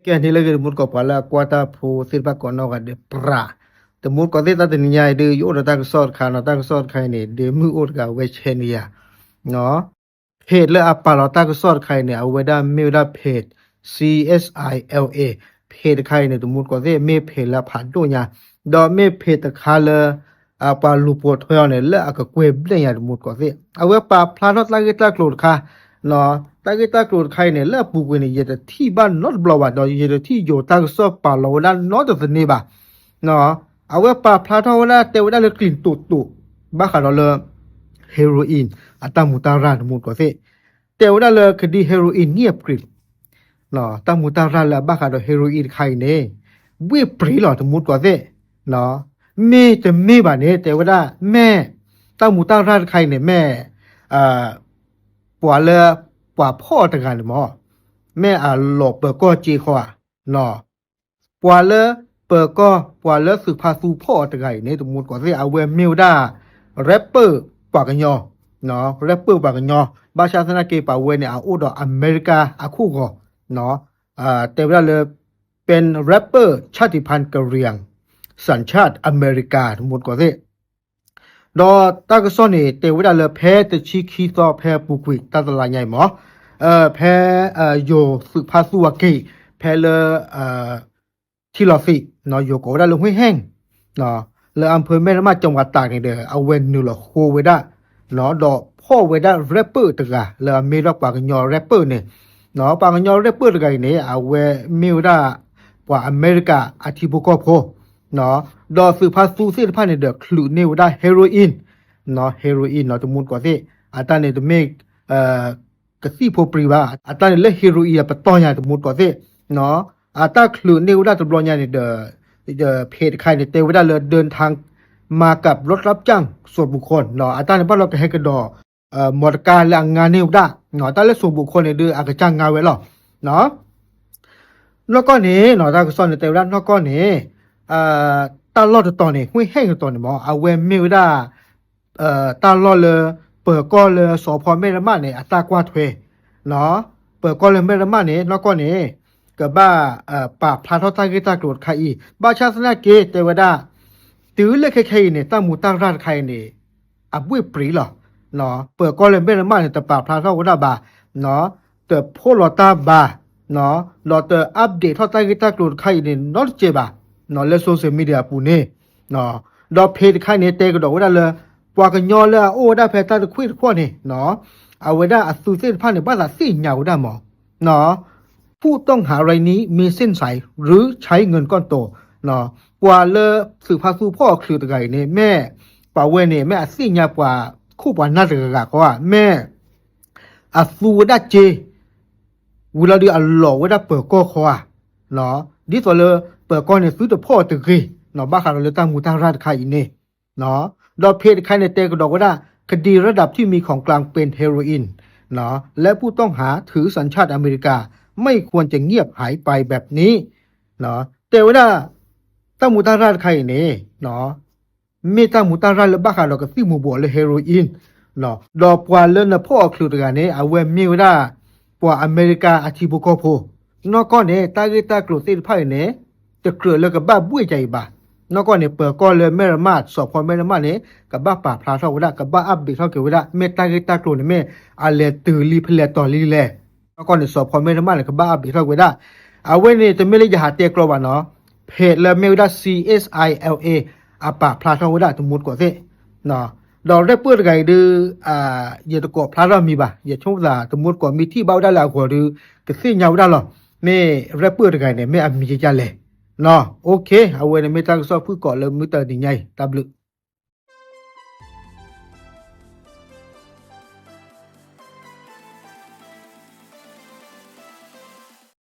ကဲန့ၣ်လၢအဂ့ၤ တမူတကိး ပှၤလၢအကွၢ်တၢ်ဖိသ့ၣ်တဖၣ်ကိးနီၢ်ဂၤဒဲး ပြး, တမူတကိးသ့ၣ် တၢ်တနံၤညါအံၤဒုး ယအိၣ်ဒီးတၢ်ကစီၣ်တခါနီၤ, တၢ်ကစီၣ်တခါအံၤန့ၣ် ဒုးမုၢ်အိၣ်တဂၤဝဲဆဲးန့ၢ်ယၤ ဖဲလၢအပာ်လီၤတၢ်ကစီၣ်တခါအံၤန့ၣ် အဝဲဒၣ်မ့ၢ်ဝဲဒၣ်ဖဲ C S I L A, ဖဲတခါအံၤန့ၣ် တမူတကိးသ့ၣ် မ့ၢ်ဖဲလၢအဖးဒိၣ်ညါ, ဒီးမ့ၢ်ဖဲတခါလၢ ပှၤလူၤပိာ်ထွဲအီၤန့ၣ် လၢအကကွဲၢ်ဘျဲၣ်ညါ တမူတကိးသ့ၣ် အဝဲပာ်ဖျါထီၣ်တၢ်ဂ့ၢ်တၢ်ကျိၤတခါ, တၢ်ဂ့ၢ်တၢ်ကျိၤတခါအံၤန့ၣ် လၢအပူၤကွံာ်န့ၣ် ယတထံၣ်ဘၣ်နီတဘျီဘၣ်, ဒီးယတထံၣ်ယိၤတၢ်ကစီၣ်ပာ်လီၤဝဲဒၣ်နီတသန့ဘၣ် အဝဲပာ်ဖျါထီၣ်ဝဲဒၣ် တဲဝဲဒၣ်လၢကျံၤတိာ်တိာ် ဘၣ်ဃးဒီးလၢ heroin အတၢ်မူတၢ်ရၢ် တမူတကိးသ့ၣ်, တဲဝဲဒၣ်လၢ ကဒံ heroin န့ၣ်အပြံး တၢ်မူတၢ်ရၢ်လၢအဘၣ်ဃးဒီး heroin တခါအံၤန့ၣ် ဘှ့ၣ်ပြံးလီၤ တမူတကိးသ့ၣ်, မ့ၢ်တမ့ၢ်ဘၣ်န့ၣ် တဲဝဲဒၣ် မ့ၢ်တၢ်မူတၢ်ရၢ်တခါအံၤန့ၣ် မ့ၢ် ပှၤလၢ ပှၤဖီၣ်အီၤတဂၤန့ၣ်မ့ၢ် မ့ၢ်အလီၤပၢၤကီၢ်စ့ဃီဧါ, ပှၤလၢပၢၤကီၢ် ပှၤလၢသုးဖါသူဖီၣ်အီၤတဂၤအံၤန့ၣ် တမူတကိးသ့ၣ် အဝဲမ့ၢ်ဝဲဒၣ် rapper ပှၤကညီ, rapper ပှၤကညီ, ဘၣ်ဆၣ်သနာ်က့ ပှၤဝဲန့ၣ် အအိၣ်ဒီးအမဲရကၤအခိၣ်ဂီၤ, တဲဝဲဒၣ်လၢ เป็น rapper ชาติพันธุ์กะเหรี่ยง สัญชาติอเมริกา တမူတကိးသ့ၣ် ဒီးတၢ်ကစီၣ်န့ၣ် တဲဝဲဒၣ်လၢဖဲတဆံခံသီ ဖဲအပူၤကွံာ် တၢ်တလါညါအံၤမ့ၢ် ဖဲ ယိၤသုးဖါသူအက့ၢ် ဖဲလၢ ထံလီၤသံး ယိၤကိးဝဲဒၣ်လၢ ห้วยแห้ง လၢ อำเภอแม่ระมาด จังหวัดตาก န့ၣ်ဒီး အဝဲနုာ်လီၤဃိဝဲဒၣ် ဒီးဖီၣ်ဝဲဒၣ် rapper တဂၤ လၢအမ့ၢ်ဒၣ်ပှၤကညီ rapper န့ၣ်, ပှၤကညီ rapper တဂၤအံၤန့ၣ် အဝဲမ့ၢ်ဝဲဒၣ် ပှၤအမဲရကၤအထံဖိကီၢ်ဖိ ဒီးသုးဖါသူသ့ၣ်တဖၣ်န့ၣ်ဒီး ချုးန့ၢ်ဝဲဒၣ် heroin, heroin တမူတကိးသ့ၣ် အတၢ်န့ၣ်တမ့ၢ် ကသံၣ်ဖိပြံးဘၣ်, အတၢ်န့ၣ်လၢ heroin အပတီၢ်ညါ တမူတကိးသ့ၣ်, အတၢ်ချုးန့ၢ်ဝဲဒၣ်တဘျီညါန့ၣ်ဒီး ဖဲတခါန့ၣ် တဲဝဲဒၣ်လၢ เดินทางมากับรถรับจ้างส่วนบุคคล အတၢ်န့ၣ်ဘၣ်လီၤကဟဲကဒီး မီတကါလၢအငါန့ၢ်ဝဲဒၣ်, တၢ်လၢ ส่วนบุคคล န့ၣ်ဒီး အကစၢ်ငါဝဲလီၤ. နီၢ်ကီၢ်န့ၣ် တၢ်ကစီၣ်န့ၣ် တဲဝဲဒၣ်နီၢ်ကီၢ်န့ၣ် တၢ်လီၢ်တတီၤန့ၣ် ห้วยแห้ง တတီၤန့ၣ်မ့ၢ် အဝဲမ့ၢ်ဝဲဒၣ် တၢ်လီၢ်လၢ ပၢၤကီၢ်လၢ စီၤဖီမဲၢ်ရမး န့ၣ် အတၢ်ကွၢ်ထွဲ ပၢၤကီၢ်လၢမဲၢ်ရမး န့ၣ် နီၢ်ကီၢ်န့ၣ် ကဘၣ်ပာ်ဖျါထီၣ်တၢ်ဂ့ၢ်တၢ်ကျိၤတခါအံၤ ဘၣ်ဆၣ်သနာ်က့ တဲဝဲဒၣ် တုၤလၢခဲခဲအံၤန့ၣ် တၢ်မူတၢ်ရၢ်တခါအံၤန့ၣ် အဘှ့ၣ်ပြံးလီၤ. ပၢၤကီၢ်လၢမဲၢ်ရမးန့ၣ် တပာ်ဖျါထီၣ်ဝဲဒၣ်ဘၣ်, တဖိးလီၤတၢ်ဘၣ်, ဒီးတ update ထီၣ်တၢ်ဂ့ၢ်တၢ်ကျိၤတခါအံၤန့ၣ် နီတစဲးဘၣ် လၢ social media အပူၤန့ၣ်, ဒီးဖဲတခါအံၤန့ၣ် တဲကဒီးဝဲဒၣ်လၢ ပှၤကညီလၢအအိၣ်ဝဲဒၣ်ဖဲတၢ်တခွံၣ်တခီန့ၣ် အဝဲဒၣ်အသုးသ့ၣ်တဖၣ်န့ၣ် ဘၣ်သးသ့ၣ်ညါဝဲဒၣ်မ့ၢ် ผู้ต้องหารายนี้มีเส้นสายหรือใช้เงินก้อนโต ပှၤလၢသုးဖါသူဖီၣ်အီၤချုးတဂၤအံၤန့ၣ် မ့ၢ်ပှၤဝဲန့ၣ် မ့ၢ်အသ့ၣ်ညါပှၤခိၣ်ပှၤနၢ်တဂၤဂၤဃီဧါ, မ့ၢ်အသူဝဲဒၣ်စ့ ဝံၤလီၤဒုးအလီၤဝဲဒၣ်ပၢၤကီၢ်ဃီဧါ, ဒ်သိးလၢပၢၤကီၢ်န့ၣ် သုတဖီၣ်အီၤတဂ့ၤ, ဘၣ်ဃးဒီးလၢတၢ်မူတၢ်ရၢ်တခါအံၤန့ၣ် ဒီးဖဲတခါန့ၣ် တဲကဒီးဝဲဒၣ် คดีระดับที่มีของกลางเป็นเฮโรอีน และผู้ต้องหาถือสัญชาติอเมริกาไม่ควรจะเงียบหายไปแบบนี้ တဲဝဲဒၣ် တၢ်မူတၢ်ရၢ်တခါအံၤန့ၣ် မ့ၢ်တၢ်မူတၢ်ရၢ်လၢဘၣ်ဃးဒီးကသံၣ်မူၤဘှီးလၢ heroin ဒီးပှၤလၢနဖီၣ်အီၤချုးတဂၤန့ၣ် အဝဲမ့ၢ်ဝဲဒၣ် ပှၤအမဲရကၤအထံဖိကီၢ်ဖိ, နီၢ်ကီၢ်န့ၣ် တၢ်ဂ့ၢ်တၢ်ကျိၤသ့ၣ်တဖၣ်အံၤန့ၣ် တကြၢးလၢကဘၣ်ဘှ့ၣ်ကၤအံၤဘၣ်, နီၢ်ကီၢ်န့ၣ် ပၢၤကီၢ်လၢမဲၢ်ရမး စီၤဖီမဲၢ်ရမးန့ၣ် ကဘၣ်ပာ်ဖျါထီၣ်ဝဲဒၣ် ကဘၣ် update ထီၣ်က့ၤဝဲဒၣ် မ့ၢ်တၢ်ဂ့ၢ်တၢ်ကျိၤန့ၣ် မ့ၢ်အလဲၤတုၤလံဖဲလဲၣ်တီၤလံလဲၣ်, နီၢ်ကီၢ်န့ၣ် စီၤဖီမဲၢ်ရမးန့ၣ် ကဘၣ် update ထီၣ်က့ၤဝဲဒၣ်, အဝဲန့ၣ် တမ့ၢ်လၢယဟးတဲကျီဘၣ်နီၤ, ဖဲလၢမ့ၢ်ဝဲဒၣ် C S I L A အပာ်ဖျါထီၣ်ဝဲဒၣ် တမူတကိးသ့ၣ် ဒီး rapper တဂၤအံၤဒုး ယတကိးဖျါထီၣ်မံၤဘၣ်, ယဆိကမိၣ်သး တမူတကိးမ့ၢ်ထံၣ်ဘၣ်ဝဲဒၣ်လၢအဂီၢ်ဒီး ကသ့ၣ်ညါဝဲဒၣ်လီၤ, မ့ၢ် rapper တဂၤအံၤန့ၣ် မ့ၢ်အမံၤကလဲၣ်, OK အဝဲန့ၣ်မ့ၢ်တၢ်ကစီၣ်ဖုၣ်ကိာ်လၢမုၢ်တနံၤညါအံၤ တၢ်ဘျုး